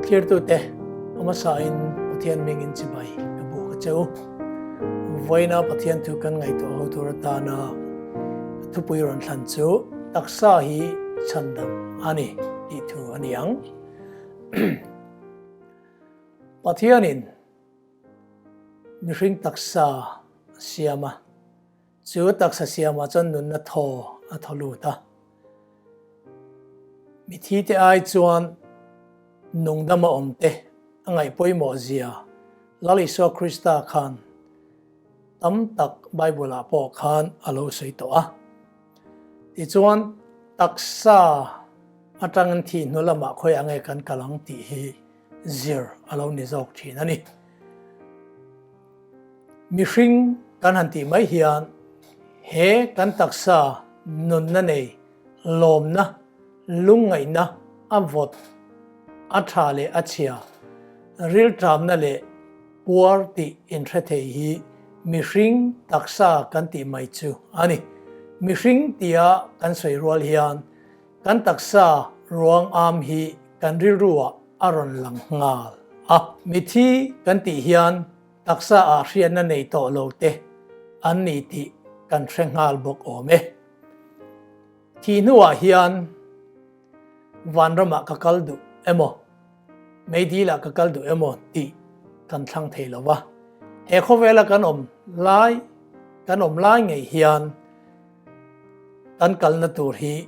Thlirtute, a hmasain Pathian hmingin chibai ka buk a che u. Vawiina Pathian thu kan ngaihtuah ho tur atana ka thupui rawn thlan chu taksa hi chhandam a ni tih thu a ni ang. Pathianin mihring taksa a siam a, chu taksa siamah chuan nunna thaw a thaw lut a. Mithite ai chuan nungdama awmte a ngaih pawimawh zia Lal Isua Krista khan tam tak Bible-ah pawh khan a lo sawi tawh a. Tichuan, taksa atangin thih hnu lamah khawi ang nge kan kal ang tih hi zir a lo ni zawk thin a ni. Mihring kan han tih mai hian he kan taksa nunna nei lawmna, lungngaihna a vawt, a tha leh a chhia, rilṭamna leh puar tih inhre thei hi mihring taksa kan tih mai chu a ni. Mihring tia kan sawi rual hian Kan taksa ruang am hi kan rilruah a rawn lang nghal a. Mithi kan tih hian taksa ah hriatna nei tawh lo te an ni tih kan hre nghal bawk awm e. Thih hnuah hian vanramah ka kal duh emaw, meidilah ka kal duh emaw tih kan thlang thei lo va. He khawvela kan awm lai kan awm lai ngei hian Kan kalna tur hi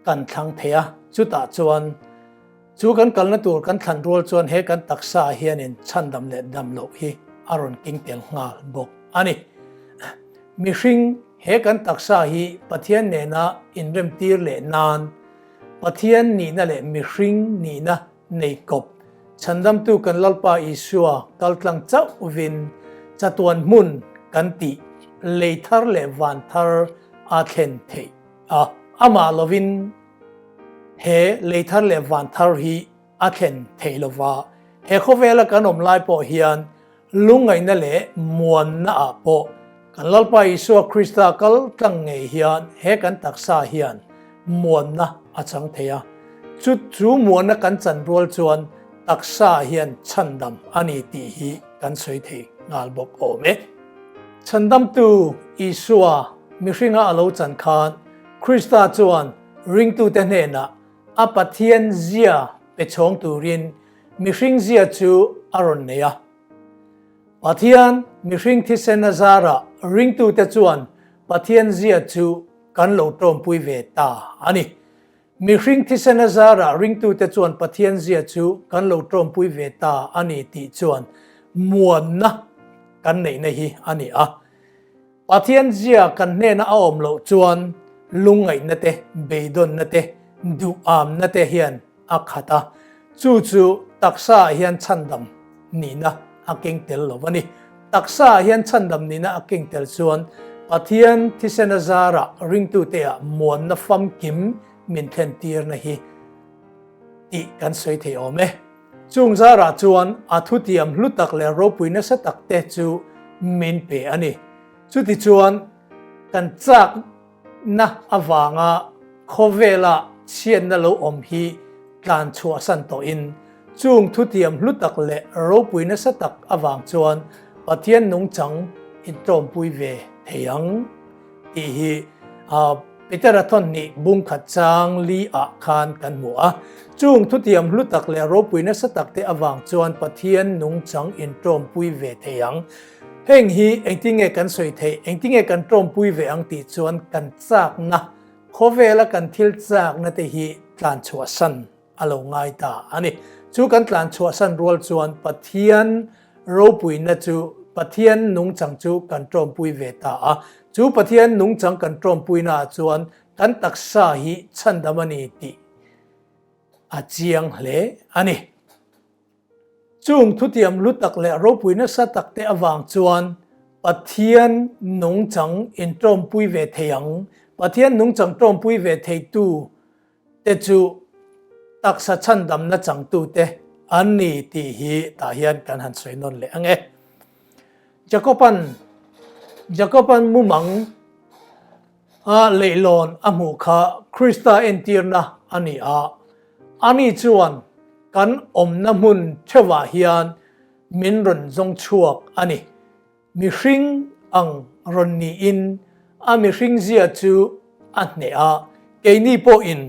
kan thlang thei a, chutah chuan chu kan kalna tur kan thlan rual chuan he kan taksa ah hianin chhandam leh dam loh hi a rawn king tel nghal bawk a ni. Mihring he kan taksa hi Pathian nena inremtir leh nan Pathian nihna leh mihring nihna nei kawp Chhandamtu kan Lalpa Isua kaltlang chauhvin chatuan hmun kan tih lei thar leh van thar a thlen theih a. Amah lovin he lei thar leh van thar hi a thlen theih lova, he khawvela kan awm lai pawh hian Lungngaihna leh muanna ah pawh kan Lalpa Isua Krista kal tlang ngei hian he kan taksa hian muanna a chang thei a. Chu chu muanna kan chan rual chuan taksa hian chhandam a ni tih hi kan sawi thei nghal bawk awm e. Chhandamtu Isua mihringa a lo chan khan Krista chuan ringtute hnenah a Pathian zia pe chhawng turin Mihring zia chu a rawn nei a. Pathian mihring thisen a zarah ringtute chuan Pathian zia chu kan lo tawmpui ve ta a ni. Mihring thisen a zarah ringtute chuan Pathian zia chu kan lo tawmpui ve ta a ni tih chuan muanna kan neihna hi a ni a. Pathian zia kan hnena a awm loh chuan lungngaihna te, beidawnna te, duhamna te hian a khat a, chu chu taksa ah hian chhandam nihna a keng tel lo a ni. Taksa ah hian chhandam nihna a keng tel chuan Pathian thisen a zarah ringtute ah muanna famkim min thlen tirna hi tih kan sawi thei awm e. Chung zarah chuan a thutiam hlu tak leh ropui nasa tak te chu min pe a ni. Chutichuan kan chak Na avanga khawvela chhiatna lo awm hi tlan chhuahsan tawhin chung thutiam hlu tak leh ropui nasa tak avang chuan Pathian nungchang intlawmpui ve thei ang tih hi Petera thawnhnih bungkhat chang li ah khan kan hmu a. Chung thutiam hlu tak leh ropui nasa tak te avang chuan Pathian nungchang intlawmpui ve thei ang. Heng hi engtinge kan sawi theih, engtinge kan tawmpui ve ang tih chuan kan chakna, khawvela kan thil chakna te hi tlan chhuahsan a lo ngai ta a ni. Chu kan tlan chhuahsan rual chuan Pathian ropuina chu, Pathian nungchang chu kan tawmpui ve ta a. Chu Pathian nungchang kan tawmpuina ah chuan kan taksa hi chhandam a ni tih a chiang hle a ni. Chung thutiam hlu tak leh ropui nasa tak te avang chuan Pathian nungchang intawmpui ve thei ang. Pathian nungchang tawmpui ve theitu te chu taksa chhandamna changtute an ni tih hi tah hian kan han sawi nawn leh ang e. Jakoban Jakoban mumang a leihlawn a hmuh kha Krista entirna a ni a, ani chuan. kan awmna hmun theuhah hian min rawn zawng chhuak a ni. Mihring ang rawn niin a mihring zia chu a hneh a, keini pawhin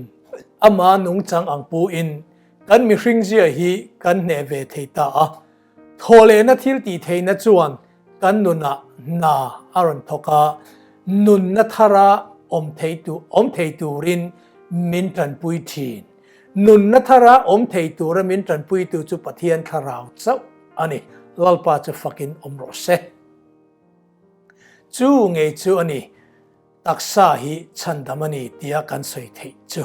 ama nungchang ang puin kan mihring zia hi kan hneh ve thei ta a. Thawhlehna thil tih theihna chuan kan nunah hna a rawn thawk a, nunna thara awm thei awm thei turin min tanpui thin. Nunna thara awm thei tura min tanpuitu chu Pathian thlarau chauh a ni. Lalpa chu fakin awm rawh se. Chu ngei chu a ni, taksa hi chhandam a ni tia kan sawi theih chu.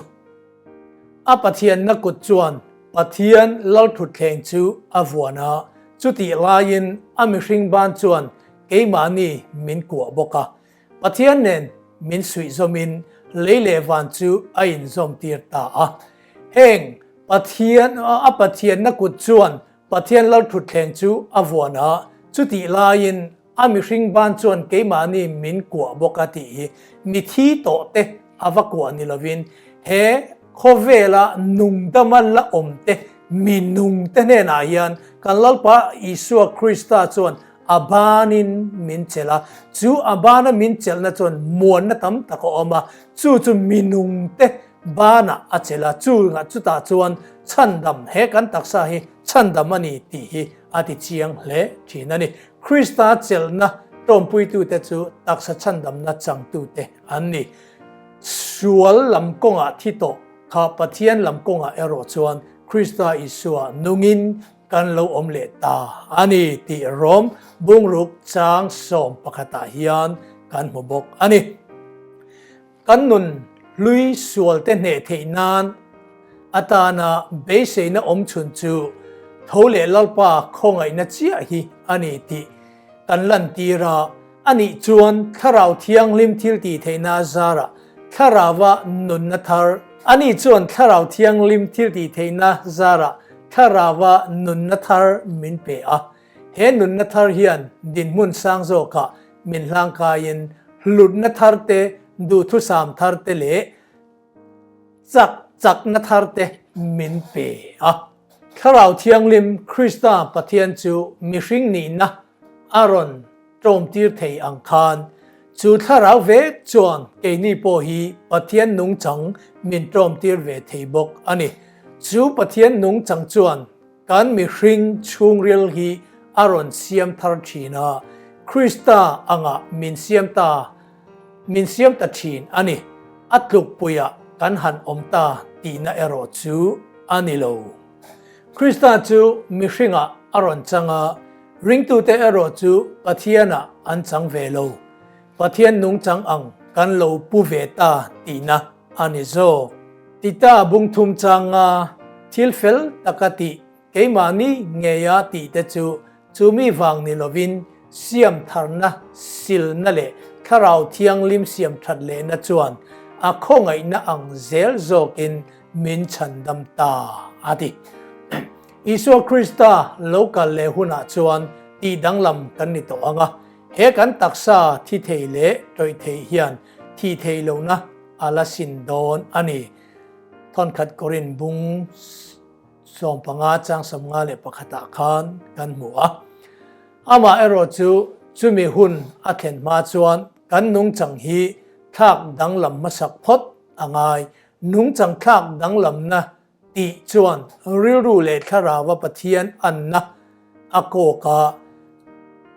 A Pathianna kut chuan Pathian lalthutthleng chu a vuan a, chutih laiin a mihring ban chuan keimahni min kuah bawk a. Pathian nen min suihzawmin lei leh van chu a inzawmtir ta a. Heng Pathian a Pathianna kut chuan Pathian lalthutthleng chu a vuan a, chutih laiin a mihring ban chuan keimahni min kuah bawk a tih hi mithi tawh te a va kuah ni lovin he khawvela nungdama la awm te mi nung te hnenah hian kan Lalpa Isua Krista chuan a banin min chelh a, chu a bana min chelhna chuan muanna tam tak a awm a, chu chu mi nung te banah a chelh a, chu chutah chuan chhandam he kan taksa hi chhandam a ni tih hi a ti chiang hle thin a ni. Krista chelhna tawmpuitute chu taksa chhandamna changtute an ni. Sual lam kawngah thi tawh kha Pathian lam kawngah erawh chuan Krista Isua nungin kan lo awm leh ta a ni tih Rom bungruk chang 11ah hian kan hmu bawk a ni. Kan nun hlui sualte hneh theih nan atana beiseina awm chhun chu tho leh Lalpa khawngaihna chiah hi a ni tih kan lantir a, anih chuan Thlarau Thianghlim thil tih theihna zarah Thlarauva nunna thar anih chuan Thlarau Thianghlim thil tih theihna zarah Thlarauva nunna thar min pe a. He nunna thar hian dinhmun sang zawkah min hlangkaiin hlutna thar te, duhthusam thar te leh chak chakna thar te min pe a. Thlarau Thianghlim Krista Pathian chu mihring nihna a rawn tlawmtir thei ang khan chu thlarau vek chuan keini pawh hi Pathian nungchang min tlawmtir ve thei bawk a ni. Chu Pathian nungchang chuan Kan mihring chhungril hi a rawn siam thar thin a, Krista anga min siam ta min siam ta thin a ni. A tlukpuiah kan han awm ta tihna erawh chu a ni lo. Krista chu mihringah a rawn chang a, ringtute erawh chu Pathianah an chang ve lo. Pathian nungchang ang kan lo pu ve ta tihna a ni zawk. Tita bungthum changa thil fel taka tih keimahni ngeia tih te chu chumi vang ni lovin siam tharna, silna leh thlarau thianghlim siam that lehna chuan a khawngaihna ang zel zawkin min chhandam ta a ti. Isua Krista lo kal leh hunah chuan tih danglam kan ni tawh ang a, he kan taksa thi thei leh tawih thei hian thih theih lohna a la sin dawn a ni. Thawnkhat Korin bung 15 chang 51 ah khan kan hmu a. Amah erawh chu chumi hun a thlen hma chuan kan nungchang hi thlak danglam hmasak phawt a ngai. Nungchang thlak danglamna tih chuan rilru leh thlarauva Pathian anna a kawk a,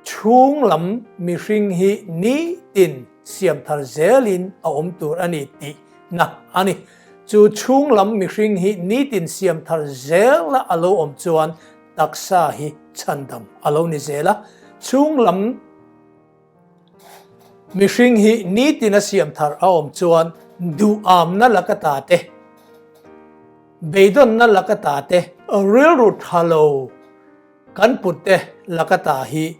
chhung lam mihring hi nitin siam thar zelin a awm tur a ni tihna a ni. Chu chhung lam mihring hi nitin siam thar zela a lo awm chuan taksa hi chhandam a lo ni zel a, chhung lam Mihring hi nitin a siam thar a awm chuan duhamna laka ta te, beidawnna laka ta te, rilru tha lo kan put te laka ta hi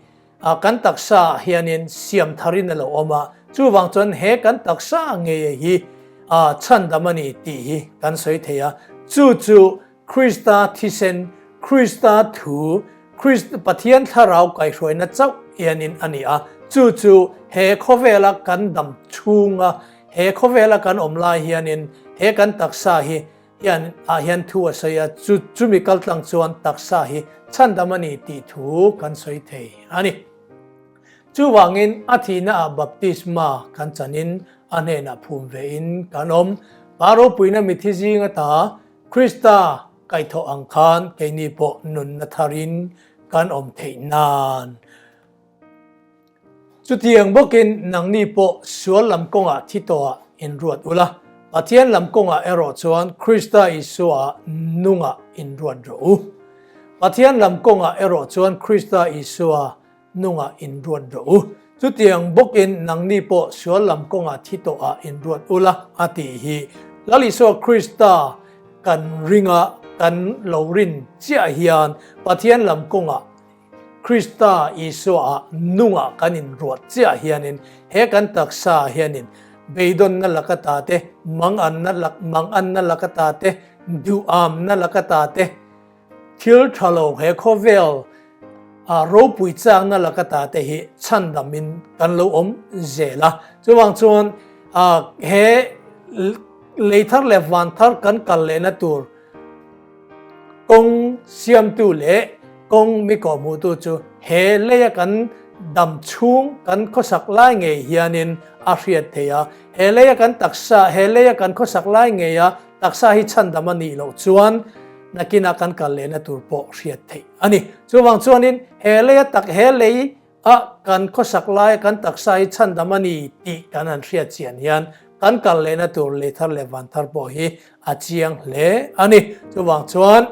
kan taksa ah hianin siam tharin a lo awm a, chuvang chuan he kan taksa ngei hi chhandam a ni tih hi kan sawi thei a, chu chu Krista thisen, Krista thu, Krist Pathian thlarau kaihhruaina chauh hianin a ni a, chu chu he khawvela kan dam chhunga, he khawvela kan awm lai hianin he kan taksa hi hian ah hian thu a sawi a, chu chumi kaltlang chuan taksa hi chhandam a ni tih thu kan sawi thei a ni. Chuvangin a thihna ah baptisma kan chanin a hnenah phum ve in kan awm. Pa ropuina mithi zing ata Krista kaihthawh ang khan keini pawh nunna tharin kan awm theih nan. Chutiang bawkin nangni pawh sual lam kawngah thi tawhah inruat ula, Pathian lam kawngah erawh chuan Krista Isua nungah inruat rawh u. Pathian lam kawngah erawh chuan Krista Isua nungah inruat rawh u. Chutiang bawkin nangni pawh sual lam kawngah thi tawhah inruat ula a tih hi Lal Isua Krista kan ringa kan lo rin chiah hian Pathian lam kawngah Krista Isua-ah nungah kan inruat chiah hianin he kan taksa hianin beidawnna laka ta te, manganna lak manganna laka ta te, duhamna laka ta te, thil tha lo he khawvel ah ropui chakna laka ta te hi chhandamin kan lo awm zel a. Chuvang chuan ah he lei thar leh van thar kan kal lehna tur Kawng siamtu leh kawng mi kawhhmuhtu chu he leia kan dam chhung kan khawsak lai ngei hianin a hriat theih a. He leia kan taksa, he leia kan khawsak lai ngeia taksa hi chhandam a nih loh chuan nakinah kan kal lehna tur pawh hriat theih a ni. Chuvang chuanin he leia tak, he lei A kan khawsak laia kan taksa hi chhandam a ni tih kan han hriat chian hian kan kal lehna tur lei thar leh van thar pawh hi a chiang hle a ni. Chuvang chuan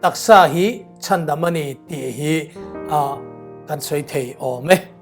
taksa hi chhandam a ni tih hi kan sawi thei awm e.